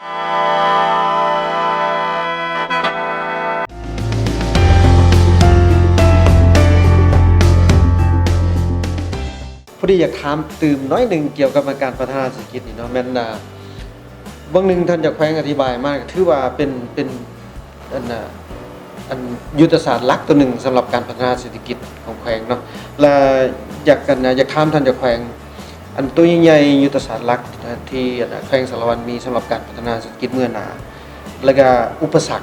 ພໍດີຢາກຖາມຕື່ມໜ້ອຍໜຶ່ງກ່ຽວກັບການພັດທະນາເສດຖະກິດນີ້ເນາະ ແມ່ນ ອ່າ ເບື້ອງໜຶ່ງທ່ານເຈົ້າແຂວງອະທິບາຍມາ ຖືວ່າເປັນ ເປັນ ອັນ ອ່າ ອັນຍຸດທະສາດຫຼັກຕົວໜຶ່ງສຳລັບການພັດທະນາເສດຖະກິດຂອງແຂວງເນາະ ແລະ ຢາກ ອັນ ຢາກຖາມທ່ານເຈົ້າແຂວງ ອັນຕົວໃຫຍ່ໆ ຍຸດທະສາດຫຼັກທີ່ ອັນ ແຂວງສາລະວັນມີສຳລັບການພັດທະນາເສດຖະກິດເມືອໜ້າ ແລະ ກະອຸປະສັກ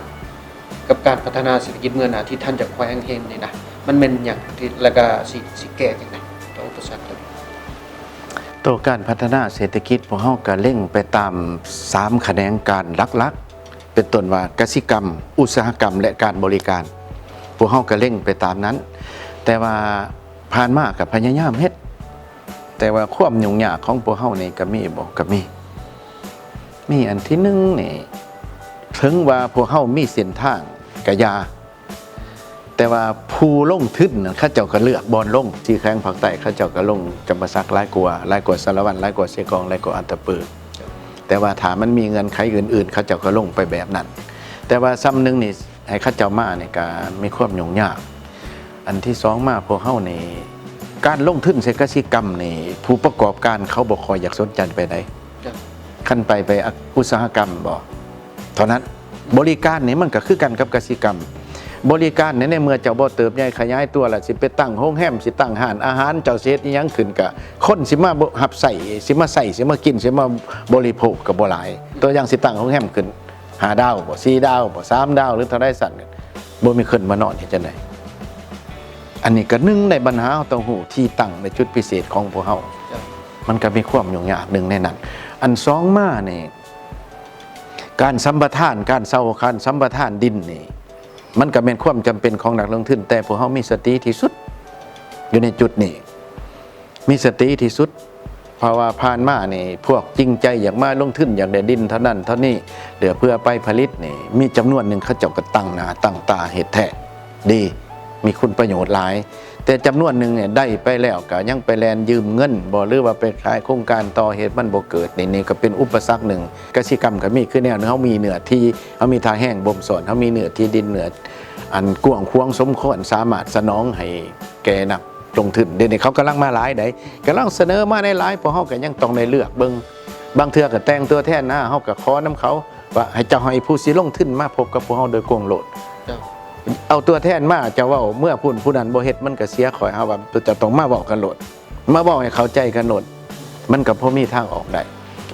ກັບການພັດທະນາເສດຖະກິດເມືອໜ້າທີ່ທ່ານເຈົ້າແຂວງເຫັນນີ້ນະ ມັນແມ່ນຫຍັງທີ່ ແລະກະຊິ ຊິແກ້ຈັ່ງໃດຕໍ່ອຸປະສັກຕົວນີ້? ຕໍ່ການພັດທະນາເສດຖະກິດ ພວກເຮົາກະເລັງໄປຕາມສາມຂະແໜງການຫຼັກໆ ເປັນຕົ້ນວ່າກະສິກຳ, ອຸດສາຫະກຳ ແລະ ການບໍລິການ. ພວກເຮົາກະເລັງໄປຕາມນັ້ນ ແຕ່ວ່າຜ່ານມາກະພະຍາຍາມເຮັດ ແຕ່ວ່າຄວາມຫຍຸ້ງຍາກຂອງພວກເຮົານີ້ກະມີບໍ່? ກະມີ. ມີອັນທີໜຶ່ງນີ້ ເຖິງວ່າພວກເຮົາມີເສັ້ນທາງກະຢ່າ ແຕ່ວ່າຜູ້ລົງທຶນນັ້ນ ເຂົາເຈົ້າກະເລືອກບ່ອນລົງ. ສີ່ແຂວງພາກໃຕ້ ເຂົາເຈົ້າກະລົງຈຳປາສັກຫຼາຍກວ່າ, ຫຼາຍກວ່າສາລະວັນ, ຫຼາຍກວ່າເຊກອງ, ຫຼາຍກວ່າອັດຕະປື. ແຕ່ວ່າຖ້າມັນມີເງື່ອນໄຂອື່ນໆ ເຂົາເຈົ້າກະລົງໄປແບບນັ້ນ. ແຕ່ວ່າສ່ຳໜຶ່ງນີ້ ໃຫ້ເຂົາເຈົ້າມານີ້ກະມີຄວາມຫຍຸ້ງຍາກ. ອັນທີສອງມາ ພວກເຮົານີ້ ການລົງທຶນໃສ່ກະສິກຳນີ້ ຜູ້ປະກອບການເຂົາບໍ່ຄ່ອຍຢາກສົນໃຈປານໃດ. ຄັນໄປ ໄປອຸດສາຫະກຳບໍ ເທົ່ານັ້ນ. ບໍລິການນີ້ມັນກະຄືກັນກັບກະສິກຳ. ບໍລິການນີ້ ໃນເມື່ອເຈົ້າບໍ່ເຕີບໃຫຍ່ຂະຫຍາຍຕົວແລ້ວ ຊິໄປຕັ້ງໂຮງແຮມ ຊິຕັ້ງຮ້ານອາຫານ ເຈົ້າຊິເຮັດອີ່ຫຍັງຂຶ້ນ ກະຄົນຊິມາຮັບໃຊ້ ຊິມາໃຊ້ ຊິມາກິນ ຊິມາບໍລິໂພກກະບໍ່ຫຼາຍ. ຕົວຢ່າງ ຊິຕັ້ງໂຮງແຮມຂຶ້ນ ຫ້າດາວບໍ ສີ່ດາວບໍ ສາມດາວ ຫຼືເທົ່າໃດຊັ້ນ ບໍ່ມີຄົນມານອນ ເຮັດຈັ່ງໃດ? ອັນນີ້ກະໜຶ່ງໃນບັນຫາ ເຮົາຕ້ອງຮູ້ທີ່ຕັ້ງ ແລະ ຈຸດພິເສດຂອງພວກເຮົາ. ມັນກະມີຄວາມຫຍຸ້ງຍາກໜຶ່ງໃນນັ້ນ. ອັນສອງມານີ້ ການສຳປະທານ ການເຊົ່າ ການສຳປະທານດິນນີ້ ມັນກະແມ່ນຄວາມຈຳເປັນຂອງນັກລົງທຶນ ແຕ່ພວກເຮົາມີສະຕິທີ່ສຸດຢູ່ໃນຈຸດນີ້. ມີສະຕິທີ່ສຸດ ເພາະວ່າຜ່ານມານີ້ ພວກຈິງໃຈຢາກມາລົງທຶນ ຢາກໄດ້ດິນເທົ່ານັ້ນເທົ່ານີ້ ເພື່ອໄປຜະລິດນີ້ ມີຈຳນວນໜຶ່ງເຂົາເຈົ້າກະຕັ້ງໜ້າຕັ້ງຕາເຮັດແທ້ດີ ມີຄຸນປະໂຫຍດຫຼາຍ ແຕ່ຈຳນວນໜຶ່ງນີ້ໄດ້ໄປແລ້ວ ກະຍັງໄປແລ່ນຢືມເງິນບໍ ຫຼືວ່າໄປຂາຍໂຄງການຕໍ່ ເຮັດມັນບໍ່ເກີດ. ນີ້ ນີ້ກະເປັນອຸປະສັກໜຶ່ງ. ກະສິກຳກະມີ ຄືແນວເຮົາມີເນື້ອທີ່ ເຮົາມີທ່າແຮງບົ່ມຊ້ອນ ເຮົາມີເນື້ອທີ່ດິນ ເນື້ອອັນກວ້າງຂວາງສົມຄວນ ສາມາດສະໜອງໃຫ້ແກ່ນັກ ລົງທຶນ. ດຽວນີ້ເຂົາກຳລັງມາຫຼາຍໃດ໋ ກຳລັງສະເໜີມາຫຼາຍໆ ພວກເຮົາກະຍັງຕ້ອງໄດ້ເລືອກເບິ່ງ. ບາງເທື່ອກະແຕ່ງຕົວແທນນະ ເຮົາກະຂໍນຳເຂົາວ່າ ໃຫ້ເຈົ້າໃຫ້ຜູ້ຊິລົງທຶນມາພົບກັບພວກເຮົາໂດຍກົງໂລດ. ເຈົ້າ ເອົາຕົວແທນມາ ເຈົ້າເວົ້າເມືອພຸ້ນ ຜູ້ນັ້ນບໍ່ເຮັດ ມັນກະເສຍຂ້ອຍ. ເຮົາວ່າເຈົ້າຕ້ອງມາເວົ້າກັນໂລດ ມາເວົ້າໃຫ້ເຂົ້າໃຈກັນໂລດ ມັນກະພໍມີທາງອອກໄດ້.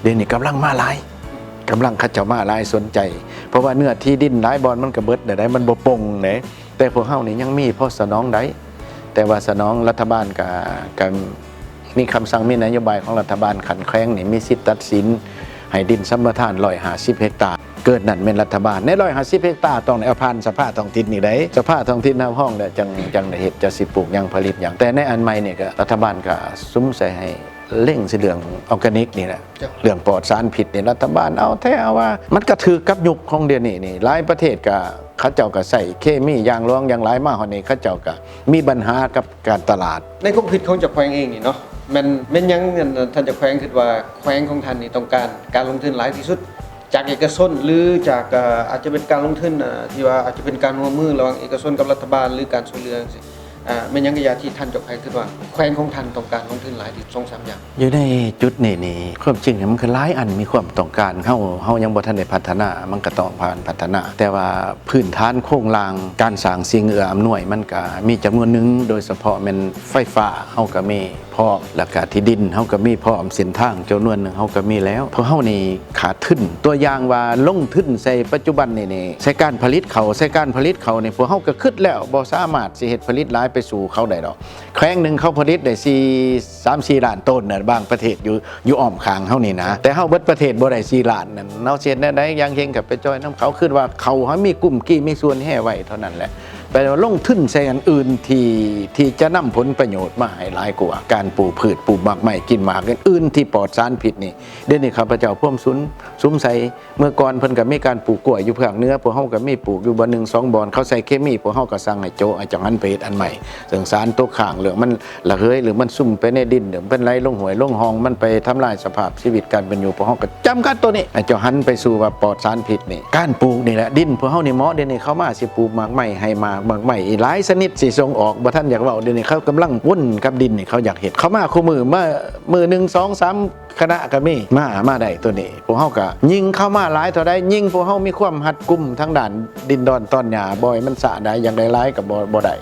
ດຽວນີ້ກຳລັງມາຫຼາຍ ກຳລັງເຂົາເຈົ້າມາຫຼາຍ ສົນໃຈ ເພາະວ່າເນື້ອທີ່ດິນຫຼາຍບ່ອນມັນກະເບິດແລ້ວໃດ໋ ມັນບໍ່ປົ່ງເດ້. ແຕ່ພວກເຮົານີ້ຍັງມີພໍສະໜອງໄດ້ ແຕ່ວ່າສະໜອງ ລັດຖະບານກະ ກະມີຄຳສັ່ງ ມີນະໂຍບາຍຂອງລັດຖະບານ ຂັ້ນແຂວງນີ້ມີສິດຕັດສິນໃຫ້ດິນສຳປະທານຮ້ອຍຫ້າສິບເຮັກຕາ ເກີນນັ້ນແມ່ນລັດຖະບານ. ໃນຮ້ອຍຫ້າສິບເຮັກຕາ ຕ້ອງໄດ້ເອົາຜ່ານສະພາທ້ອງຖິ່ນນີ້ໄດ໋ ສະພາທ້ອງຖິ່ນຮັບຮອງແລ້ວ ຈັ່ງ ຈັ່ງໄດ້ເຮັດ ຈະຊິປູກຫຍັງ ຜະລິດຫຍັງ. ແຕ່ໃນອັນໃໝ່ນີ້ກະ ລັດຖະບານກະສຸມໃສ່ໃຫ້ ເລັ່ງໃສ່ເລື່ອງອໍແກນິກນີ້ແຫຼະ ເລື່ອງປອດສານພິດນີ້ ລັດຖະບານເອົາແທ້ເອົາວ່າ ມັນກະຖືກກັບຍຸກຂອງດຽວນີ້ນີ້ ຫຼາຍປະເທດກະ ເຂົາເຈົ້າກະໃຊ້ເຄມີຢ່າງຫຼວງຢ່າງຫຼາຍ ມາຮອດນີ້ເຂົາເຈົ້າກະມີບັນຫາກັບການຕະຫຼາດ. ໃນຄວາມຄິດຂອງເຈົ້າແຂວງເອງນີ້ເນາະ ແມ່ນ ແມ່ນຫຍັງ ອັນ ທ່ານເຈົ້າແຂວງຄິດວ່າແຂວງຂອງທ່ານນີ້ຕ້ອງການການລົງທຶນຫຼາຍທີ່ສຸດ ຈາກເອກະຊົນ ຫຼື ຈາກ ເອີ ອາດຈະເປັນການລົງທຶນ ເອີ ທີ່ວ່າອາດຈະເປັນການຮ່ວມມືລະຫວ່າງເອກະຊົນກັບລັດຖະບານ ຫຼື ການຊ່ວຍເຫຼືອຈັ່ງຊີ້? ອາ ແມ່ນຫຍັງກະຢ່າທີ່ທ່ານເຈົ້າແຂວງຄິດວ່າແຂວງຂອງທ່ານຕ້ອງການລົງທຶນຫຼາຍທີ່ສຸດ ສອງສາມຢ່າງ? ຢູ່ໃນຈຸດນີ້ນີ້ ຄວາມຈິງມັນຄືຫຼາຍອັນມີຄວາມຕ້ອງການ ເຮົາ ເຮົາຍັງບໍ່ທັນໄດ້ພັດທະນາ ມັນກະຕ້ອງຜ່ານພັດທະນາ ແຕ່ວ່າພື້ນຖານໂຄງລ່າງ ການສ້າງສິ່ງເອື້ອອຳນວຍ ມັນກະມີຈຳນວນໜຶ່ງ ໂດຍສະເພາະແມ່ນໄຟຟ້າ ເຮົາກະມີ ພ້ອມ ແລ້ວກະທີ່ດິນເຮົາກະມີພ້ອມ ເສັ້ນທາງຈຳນວນໜຶ່ງເຮົາກະມີແລ້ວ ພວກເຮົານີ້ຂາດທຶນ. ຕົວຢ່າງວ່າລົງທຶນໃສ່ປັດຈຸບັນນີ້ນີ້ ໃສ່ການຜະລິດເຂົ້າ ໃສ່ການຜະລິດເຂົ້ານີ້ ພວກເຮົາກະຄຶດແລ້ວ ບໍ່ສາມາດຊິເຮັດຜະລິດຫຼາຍໄປສູ່ເຂົາໄດ້ດອກ. ແຂວງໜຶ່ງເຂົາຜະລິດໄດ້ສີ່ ສາມສີ່ລ້ານໂຕນນະ ບາງປະເທດຢູ່ ຢູ່ອ້ອມຂ້າງເຮົານີ້ນະ ແຕ່ເຮົາເບິດປະເທດບໍ່ໄດ້ສີ່ລ້ານນັ້ນ ເຮົາຊິເຮັດແນວໃດ? ຢ່າງເຫັງກະໄປຈ່ອຍນຳເຂົາ ຄຶດວ່າເຂົາເຮົາມີກຸ້ມກີ້ມີສ່ວນແຮ່ໄວ້ເທົ່ານັ້ນແຫຼະ. ໄປລົງທຶນໃສ່ອັນອື່ນທີ່ ທີ່ຈະນຳຜົນປະໂຫຍດມາໃຫ້ຫຼາຍກວ່າການປູກພືດ ປູກໝາກໄມ້ ກິນໝາກອື່ນໆທີ່ປອດສານພິດນີ້. ດຽວນີ້ຂ້າພະເຈົ້າພວມສຸນ ສຸມໃສ່ ເມື່ອກ່ອນເພິ່ນກໍມີການປູກກ້ວຍຢູ່ພາກເໜືອ ພວກເຮົາກໍມີປູກຢູ່ບ່ອນໜຶ່ງສອງບ່ອນ ເຂົາໃສ່ເຄມີ ພວກເຮົາກໍສັ່ງໃຫ້ໂຈະ ໃຫ້ເຈົ້າຫັນໄປເຮັດອັນໃໝ່ ເຊິ່ງສານຕົກຄ້າງ ເລື່ອງມັນລະເຫີຍ ຫຼືມັນຊຸ່ມໄປໃນດິນ ຫຼືມັນໄຫຼລົງຫ້ວຍລົງຮ່ອງ ມັນໄປທຳລາຍສະພາບຊີວິດການເປັນຢູ່ ພວກເຮົາກໍຈຳກັດໂຕນີ້ ໃຫ້ເຈົ້າຫັນໄປສູ່ວ່າປອດສານພິດນີ້. ການປູກນີ້ແຫຼະ ດິນພວກເຮົານີ້ເໝາະ ດຽວນີ້ເຂົາມາຊິປູກໝາກໄມ້ໃຫ້ໝາກ ໝາກໄມ້ອີກຫຼາຍຊະນິດຊິສົ່ງອອກ ບໍ່ທັນຢາກເວົ້າ ດຽວນີ້ເຂົາກຳລັງວົນກັບດິນນີ້ ເຂົາຢາກເຮັດ ເຂົາມາຄູ່ມື້ ມາມື້ໜຶ່ງສອງສາມ ຄະນະກໍມີ ມາ ມາໄດ້ໂຕນີ້ ພວກເຮົາກໍຍິ່ງເຂົາມາຫຼາຍເທົ່າໃດ ຍິ່ງພວກເຮົາມີຄວາມຮັດກຸມທາງດ້ານດິນດອນຕອນຫຍ້າ ບໍ່ໃຫ້ມັນຊະໄດ້ ຢາກໄດ້ຫຼາຍກໍບໍ່ ບໍ່ໄດ້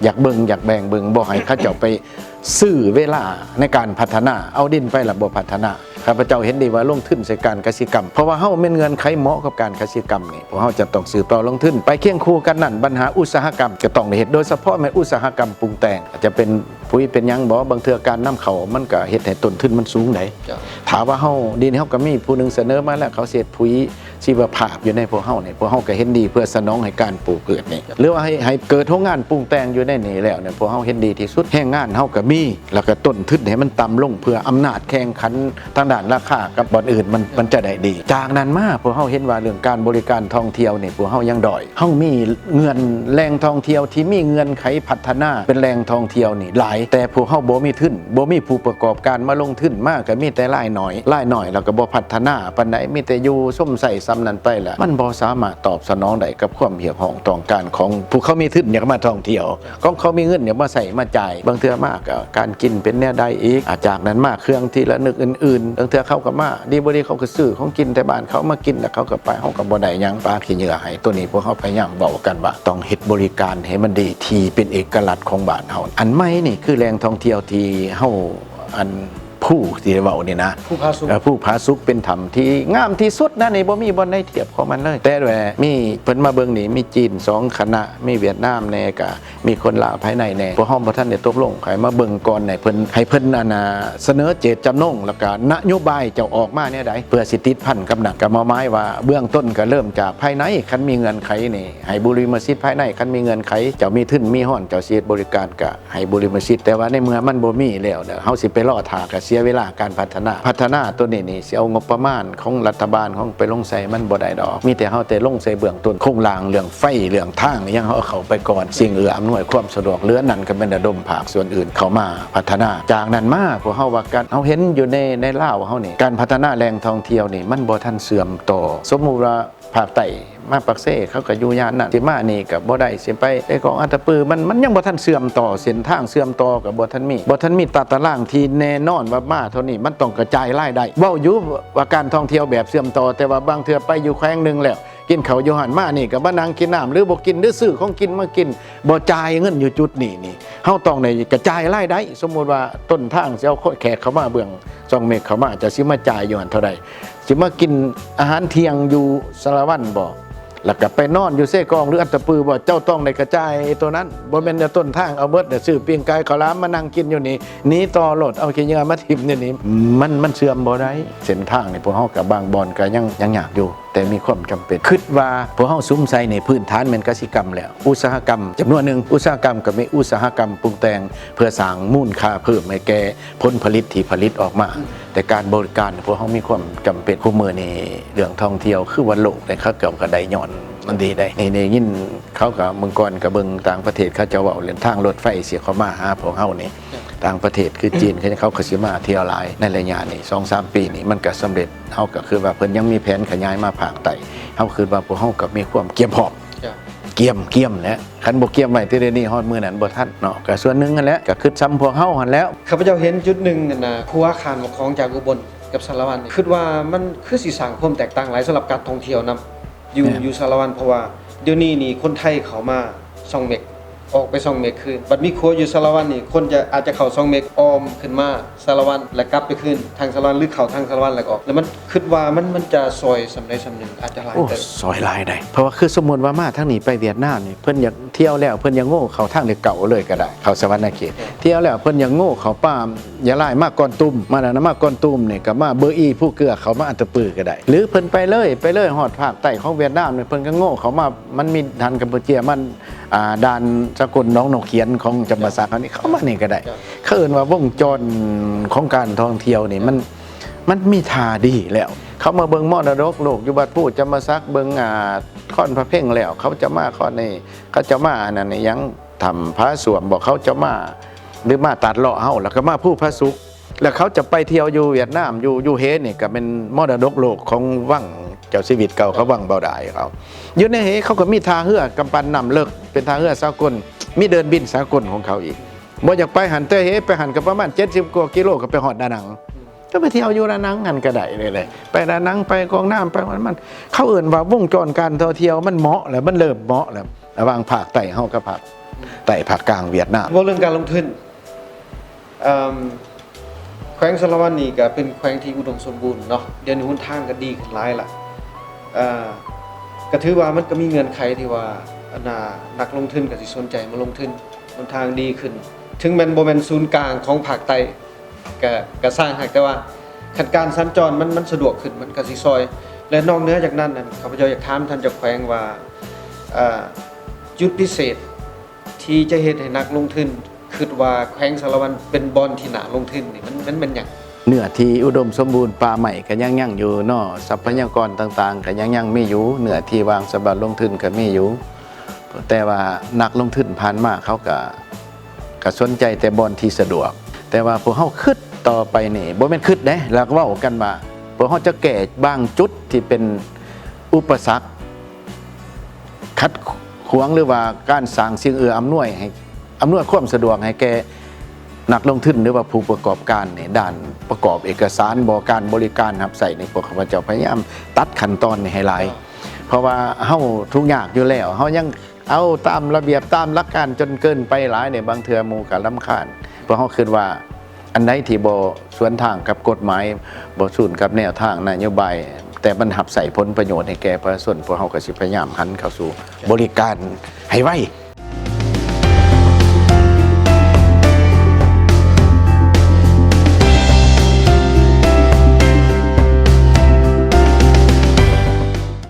ຢາກເບິ່ງ ຢາກແບ່ງເບິ່ງ ບໍ່ໃຫ້ເຂົາເຈົ້າໄປຊື້ເວລາໃນການພັດທະນາ ເອົາດິນໄປແລ້ວບໍ່ພັດທະນາ. ຂ້າພະເຈົ້າເຫັນດີວ່າລົງທຶນໃສ່ການກະສິກຳ ເພາະວ່າເຮົາແມ່ນເງື່ອນໄຂເໝາະກັບການກະສິກຳນີ້ ພວກເຮົາຈະຕ້ອງສືບຕໍ່ລົງທຶນ ໄປຄຽງຄູ່ກັນນັ້ນ ບັນຫາອຸດສາຫະກຳກໍຕ້ອງໄດ້ເຮັດ ໂດຍສະເພາະແມ່ນອຸດສາຫະກຳປຸງແຕ່ງ ອາດຈະເປັນ ປຸ໋ຍເປັນຫຍັງບໍ ບາງເທື່ອການນຳເຂົ້າມັນກະເຮັດໃຫ້ຕົ້ນທຶນມັນສູງໄດ໋. ເຈົ້າ. ຖ້າວ່າເຮົາ ດຽວນີ້ເຮົາກະມີຜູ້ໜຶ່ງສະເໜີມາແລ້ວ ເຂົາຊິເຮັດປຸ໋ຍຊີວະພາບຢູ່ໃນພວກເຮົານີ້ ພວກເຮົາກະເຫັນດີເພື່ອສະໜອງໃຫ້ການປູກພືດນີ້ ຫຼືວ່າໃຫ້ ໃຫ້ເກີດໂຮງງານປຸງແຕ່ງຢູ່ໃນນີ້ແລ້ວນີ້ ພວກເຮົາເຫັນດີທີ່ສຸດ ແຮງງານເຮົາກະມີ ແລ້ວກະຕົ້ນທຶນໃຫ້ມັນຕ່ຳລົງ ເພື່ອອຳນາດແຂ່ງຂັນທາງດ້ານລາຄາກັບບ່ອນອື່ນມັນ ມັນຈະໄດ້ດີ. ຈາກນັ້ນມາ ພວກເຮົາເຫັນວ່າເລື່ອງການບໍລິການທ່ອງທ່ຽວນີ້ ພວກເຮົາຍັງດ້ອຍ ເຮົາມີເງື່ອນແຫຼ່ງທ່ອງທ່ຽວທີ່ມີເງື່ອນໄຂພັດທະນາເປັນແຫຼ່ງທ່ອງທ່ຽວນີ້ຫຼາຍ ແຕ່ພວກເຮົາບໍ່ມີທຶນ ບໍ່ມີຜູ້ປະກອບການມາລົງທຶນ ມາກໍມີແຕ່ລາຍນ້ອຍ ລາຍນ້ອຍແລ້ວກໍບໍ່ພັດທະນາປານໃດ ມີແຕ່ຢູ່ຊົມໃຊ້ສ່ຳນັ້ນໄປ ແລ້ວມັນບໍ່ສາມາດຕອບສະໜອງໄດ້ກັບຄວາມຮຽກຮ້ອງຕ້ອງການຂອງຜູ້ເຂົາມີທຶນຢາກມາທ່ອງທ່ຽວ ຂອງເຂົາມີເງິນຢາກມາໃຊ້ມາຈ່າຍ ບາງເທື່ອມາກໍການກິນເປັນແນວໃດອີກ ອາ ຈາກນັ້ນມາເຄື່ອງທີ່ລະນຶກອື່ນໆ ບາງເທື່ອເຂົາກໍມາ ດີບໍ່ດີເຂົາກໍຊື້ຂອງກິນແຕ່ບ້ານເຂົາມາກິນ ແລ້ວເຂົາກໍໄປ ເຮົາກໍບໍ່ໄດ້ຫຍັງ ປາຂີ້ເຫຍື້ອໃຫ້. ໂຕນີ້ພວກເຮົາພະຍາຍາມເວົ້າກັນວ່າ ຕ້ອງເຮັດບໍລິການໃຫ້ມັນດີ ທີ່ເປັນເອກະລັດຂອງບ້ານເຮົາ. ອັນໃໝ່ນີ້ຄືແຫຼ່ງທ່ອງທ່ຽວທີ່ເຮົາ ອັນ ພູທີ່ໄດ້ເວົ້ານີ້ນະ ພູຜາສຸກ ເອີ ພູຜາສຸກເປັນຖ້ຳທີ່ງາມທີ່ສຸດນະ ນີ້ບໍ່ມີບ່ອນໃດທຽບຂອງມັນເລີຍ ແຕ່ວ່າມີ ເພິ່ນມາເບິ່ງນີ້ ມີຈີນສອງຄະນະ ມີຫວຽດນາມແດ່ ກະ ມີຄົນລາວພາຍໃນແດ່ ພວກເຮົາບໍ່ທັນໄດ້ຕົກລົງ ໃຫ້ມາເບິ່ງກ່ອນ ໃຫ້ເພິ່ນ ໃຫ້ເພິ່ນ ອັນນ່າ ສະເໜີເຈດຈຳນົງ ແລ້ວກະນະໂຍບາຍເຈົ້າອອກມາແນວໃດ ເພື່ອຊິຕິດພັນກັບນັ້ນ ກະມາໝາຍວ່າເບື້ອງຕົ້ນກະເລີ່ມຈາກພາຍໃນ ຄັນມີເງື່ອນໄຂນີ້ ໃຫ້ບຸລິມະສິດພາຍໃນ ຄັນມີເງື່ອນໄຂ ເຈົ້າມີທຶນມີຮອນ ເຈົ້າຊິເຮັດບໍລິການກະໃຫ້ບຸລິມະສິດ ແຕ່ວ່າໃນເມື່ອມັນບໍ່ມີແລ້ວ ເຮົາຊິໄປລໍຖ້າກະເສຍເວລາການພັດທະນາ ພັດທະນາໂຕນີ້ນີ້ ຊິເອົາງົບປະມານຂອງລັດຖະບານ ຂອງໄປລົງໃສ່ມັນບໍ່ໄດ້ດອກ ມີແຕ່ເຮົາແຕ່ລົງໃສ່ເບື້ອງຕົ້ນ ໂຄງລ່າງ ເລື່ອງໄຟ ເລື່ອງທາງ ອີ່ຫຍັງ ເຮົາເອົາເຂົ້າໄປກ່ອນ ສິ່ງເອື້ອອຳນວຍຄວາມສະດວກ ເຫຼືອນັ້ນກໍແມ່ນລະດົມພາກສ່ວນອື່ນເຂົ້າມາພັດທະນາ. ຈາກນັ້ນມາ ພວກເຮົາວ່າການ ເຮົາເຫັນຢູ່ໃນ ໃນລາວເຮົານີ້ ການພັດທະນາແຫຼ່ງທ່ອງທ່ຽວນີ້ ມັນບໍ່ທັນເຊື່ອມຕໍ່ ສົມມຸດວ່າພາກໃຕ້ມາປາກເຊ ເຂົາກໍຢູ່ຍ່ານນັ້ນ ຊິມານີ້ກໍບໍ່ໄດ້ ຊິໄປໄດ້ຂອງອັດຕະປື ມັນ ມັນຍັງບໍ່ທັນເຊື່ອມຕໍ່ ເສັ້ນທາງເຊື່ອມຕໍ່ກໍບໍ່ທັນມີ ບໍ່ທັນມີຕາຕະລາງທີ່ແນ່ນອນວ່າມາເທົ່ານີ້ ມັນຕ້ອງກະຈາຍລາຍໄດ້ ເວົ້າຢູ່ວ່າການທ່ອງທ່ຽວແບບເຊື່ອມຕໍ່ ແຕ່ວ່າບາງເທື່ອໄປຢູ່ແຂວງໜຶ່ງແລ້ວ ກິນເຂົ້າຢູ່ຫັ້ນ ມານີ້ກໍມານັ່ງກິນນ້ຳ ຫຼືບໍ່ກິນ ຫຼືຊື້ຂອງກິນມາກິນ ບໍ່ຈ່າຍເງິນຢູ່ຈຸດນີ້ນີ້ ເຮົາຕ້ອງໄດ້ກະຈາຍລາຍໄດ້ ສົມມຸດວ່າຕົ້ນທາງຊິເອົາແຂກເຂົ້າມາເບື້ອງຊ່ອງເມັກເຂົ້າມາ ເຈົ້າຊິມາຈ່າຍຢູ່ຫັ້ນເທົ່າໃດ ຊິມາກິນອາຫານທ່ຽງຢູ່ສາລະວັນບໍ ແລ້ວກໍໄປນອນຢູ່ເຊກອງ ຫຼືອັດຕະປືບໍ ເຈົ້າຕ້ອງໄດ້ກະຈ່າຍໂຕນັ້ນ ບໍ່ແມ່ນວ່າຕົ້ນທາງເອົາເໝິດ ຊື້ປີ້ງໄກ່ເຂົ້າຫຼາມມານັ່ງກິນຢູ່ນີ້ ໜີຕໍ່ໂລດ ເອົາຂີ້ເຫຍື້ອມາຖິ້ມຢູ່ນີ້ ມັນ ມັນເຊື່ອມບໍ່ໄດ້ ເສັ້ນທາງນີ້ພວກເຮົາກໍບາງບ່ອນກໍຍັງ ຍັງຍາກຢູ່ ແຕ່ມີຄວາມຈຳເປັນ ຄິດວ່າພວກເຮົາສຸມໃສ່ໃນພື້ນຖານແມ່ນກະສິກຳແລ້ວ ອຸດສາຫະກຳຈຳນວນໜຶ່ງ ອຸດສາຫະກຳກໍມີອຸດສາຫະກຳປຸງແຕ່ງ ເພື່ອສ້າງມູນຄ່າເພີ່ມໃຫ້ແກ່ຜົນຜະລິດທີ່ຜະລິດອອກມາ ແຕ່ການບໍລິການພວກເຮົາມີຄວາມຈຳເປັນ ຄູ່ມື້ນີ້ເລື່ອງທ່ອງທ່ຽວຄືວ່າໂລກໃດ ເຂົາເຈົ້າກໍໄດ້ຍ້ອນມັນດີໃດ ໄດ້ ໄດ້ຍິນເຂົາກໍເມື່ອກ່ອນກໍເບິ່ງຕ່າງປະເທດ ເຂົາເຈົ້າເວົ້າເລື່ອງທາງລົດໄຟຊິເຂົ້າມາຫາພວກເຮົານີ້ ຕ່າງປະເທດຄືຈີນ ເຂົາ ເຂົາກໍຊິມາທ່ຽວຫຼາຍ ໃນໄລຍະນີ້ສອງສາມປີນີ້ ມັນກໍສຳເລັດ ເຮົາກໍຄິດວ່າເພິ່ນຍັງມີແຜນຂະຫຍາຍມາພາກໃຕ້ ເຮົາຄິດວ່າພວກເຮົາກໍມີຄວາມກຽມພ້ອມ ກຽມ ກຽມແຫຼະ ຄັນບໍ່ກຽມໄວ້ແຕ່ດຽວນີ້ ຮອດມື້ນັ້ນບໍ່ທັນເນາະ ກໍສ່ວນໜຶ່ງຫັ້ນແຫຼະ ກໍຄິດສ່ຳພວກເຮົາຫັ້ນແຫຼ້ວ. ຂ້າພະເຈົ້າເຫັນຈຸດໜຶ່ງຫັ້ນນະ ຂົວຂ້າມຂອງຈາກອຸບົນກັບສາລະວັນ ຄິດວ່າມັນຄືຊິສ້າງຄວາມແຕກຕ່າງຫຼາຍສຳລັບການທ່ອງທ່ຽວນຳ ຢູ່ ແມ່ນ ຢູ່ສາລະວັນ ເພາະວ່າດຽວນີ້ນີ້ຄົນໄທເຂົ້າມາຊ່ອງເມັກ ອອກໄປຊ່ອງເມັກຄືນ ບັດມີຂົວຢູ່ສາລະວັນນີ້ ຄົນຈະ ອາດຈະເຂົ້າຊ່ອງເມັກ ອ້ອມຂຶ້ນມາສາລະວັນ ແລະກັບໄປຄືນທາງສາລະວັນ ຫຼືເຂົ້າທາງສາລະວັນແລ້ວກໍອອກ ແລ້ວມັນ ຄິດວ່າມັນ ມັນຈະຊ່ອຍສ່ຳໃດສ່ຳໜຶ່ງ ອາດຈະຫຼາຍ ໂອ້ ເຕີບ ຊ່ອຍຫຼາຍໄດ໋ ເພາະວ່າຄືສົມມຸດວ່າມາທາງນີ້ໄປຫວຽດນາມນີ້ ເພິ່ນຢາກ ທ່ຽວແລ້ວເພິ່ນຢາກໂງ່ເຂົ້າທາງເລກເກົ້າເລີຍກໍໄດ້ ເຂົ້າສະຫວັນນະເຂດ ທ່ຽວແລ້ວເພິ່ນຢາກໂງ່ເຂົ້າປ້າມຢາລາຍ ມາກ່ອນຕຸ້ມ ມາແລ້ວນະ ມາກ່ອນຕຸ້ມນີ້ກໍມາເບີອີ ພູເກືອ ເຂົ້າມາອັດຕະປືກໍໄດ້ ຫຼືເພິ່ນໄປເລີຍ ໄປເລີຍຮອດພາກໃຕ້ຂອງຫວຽດນາມນີ້ ເພິ່ນກໍໂງ່ເຂົ້າມາ ມັນມີດ່ານກຳປູເຈຍ ມັນ ອ່າ ດ່ານສາກົນໜອງນົກຂຽນຂອງຈຳປາສັກເຮົານີ້ ເຂົ້າມານີ້ກໍໄດ້. ເຂົາເອີ້ນວ່າວົງຈອນຂອງການທ່ອງທ່ຽວນີ້ ມັນ ມັນມີທ່າດີແລ້ວ. ເຂົາມາເບິ່ງມໍລະດົກໂລກຢູ່ວັດພູຈຳປາສັກ ເບິ່ງ ອ່າ ຄອນພະເພັງແລ້ວ ເຂົາຈະມາຄອນນີ້ ເຂົາຈະມາອັນນັ້ນອີຫຍັງ ຖ້ຳຜາສ້ວມບໍ ເຂົາຈະມາ ຫຼືມາຕັດເລາະເຮົາ ແລ້ວກໍມາພູຜາສຸກ ແລ້ວເຂົາຈະໄປທ່ຽວຢູ່ຫວຽດນາມ ຢູ່ ຢູ່ເຮນີ້ກໍແມ່ນມໍລະດົກໂລກຂອງວັງເຈົ້າຊີວິດເກົ່າເຂົາ ວັງເບົາດາຍເຂົາ. ຢູ່ໃນເຮເຂົາກໍມີທ່າເຮືອກຳປັ່ນນ້ຳເລິກ ເປັນທ່າເຮືອສາກົນ ມີເດີ່ນບິນສາກົນຂອງເຂົາອີກ. ບໍ່ຢາກໄປຫັ້ນ ແຕ່ເຮໄປຫັ້ນກໍປະມານເຈັດສິບກວ່າກິໂລ ກໍໄປຮອດດານັງ ກໍໄປທ່ຽວຢູ່ດານັງຫັ້ນກໍໄດ້ເລີຍ ໄປດານັງ ໄປກອງນ້ຳ ໄປມັນ ເຂົາເອີ້ນວ່າວົງຈອນການທ່ອງທ່ຽວມັນເໝາະແລ້ວ ມັນເລີ່ມເໝາະແລ້ວ ລະຫວ່າງພາກໃຕ້ເຮົາກັບພາກໃຕ້ພາກກາງຫວຽດນາມ. ເວົ້າເລື່ອງການລົງທຶນ ເອີ່ມ ແຂວງສາລະວັນນີ້ກໍເປັນແຂວງທີ່ອຸດົມສົມບູນເນາະ ດຽວນີ້ຫົນທາງກໍດີຂຶ້ນຫຼາຍລະ ເອີ່ ກໍຖືວ່າມັນກໍມີເງື່ອນໄຂທີ່ວ່າ ອັນນ່າ ນັກລົງທຶນກໍຊິສົນໃຈມາລົງທຶນ ຫົນທາງດີຂຶ້ນ ເຖິງແມ່ນບໍ່ແມ່ນສູນກາງຂອງພາກໃຕ້ ກະ ກະຊ່າງ ຫາກແຕ່ວ່າຄັນການສັນຈອນມັນ ມັນສະດວກຂຶ້ນ ມັນກະຊິຊ່ອຍ. ແລະ ນອກເໜືອຈາກນັ້ນນັ້ນ ຂ້າພະເຈົ້າຢາກຖາມທ່ານເຈົ້າແຂວງວ່າ ເອີ່ ຈຸດພິເສດທີ່ຈະເຮັດໃຫ້ນັກລົງທຶນຄິດວ່າແຂວງສາລະວັນເປັນບ່ອນທີ່ໜ້າລົງທຶນນີ້ ມັນ ມັນແມ່ນຫຍັງ? ເນື້ອທີ່ອຸດົມສົມບູນ ປ່າໄມ້ກະຍັງຍັງຢູ່ເນາະ ຊັບພະຍາກອນຕ່າງໆກະຍັງຍັງມີຢູ່ ເນື້ອທີ່ວ່າງສຳລັບລົງທຶນກະມີຢູ່ ແຕ່ວ່ານັກລົງທຶນຜ່ານມາເຂົາກະ ກະສົນໃຈແຕ່ບ່ອນທີ່ສະດວກ ແຕ່ວ່າພວກເຮົາຄິດຕໍ່ໄປນີ້ ບໍ່ແມ່ນຄິດເດ້ ແລ້ວເວົ້າກັນວ່າ ພວກເຮົາຈະແກ້ບາງຈຸດທີ່ເປັນອຸປະສັກຂັດຂວາງ ຫຼືວ່າການສ້າງສິ່ງເອື້ອອຳນວຍໃຫ້ ອຳນວຍຄວາມສະດວກໃຫ້ແກ່ນັກລົງທຶນ ຫຼືວ່າຜູ້ປະກອບການໃນດ້ານປະກອບເອກະສານບໍ ການບໍລິການຮັບໃຊ້ນີ້ ພວກຂ້າພະເຈົ້າພະຍາຍາມຕັດຂັ້ນຕອນນີ້ໃຫ້ຫຼາຍ ເພາະວ່າເຮົາທຸກຍາກຢູ່ແລ້ວ ເຮົາຍັງ ເອົາຕາມລະບຽບຕາມຫຼັກການຈົນເກີນໄປຫຼາຍນີ້ ບາງເທື່ອໝູ່ກໍລຳຄານ. ພວກເຮົາຄິດວ່າອັນໃດທີ່ບໍ່ສວນທາງກັບກົດໝາຍ ບໍ່ສູນກັບແນວທາງນະໂຍບາຍ ແຕ່ມັນຮັບໃຊ້ຜົນປະໂຫຍດໃຫ້ແກ່ປະຊາຊົນ ພວກເຮົາກໍຊິພະຍາຍາມຫັນເຂົ້າສູ່ບໍລິການໃຫ້ໄວ.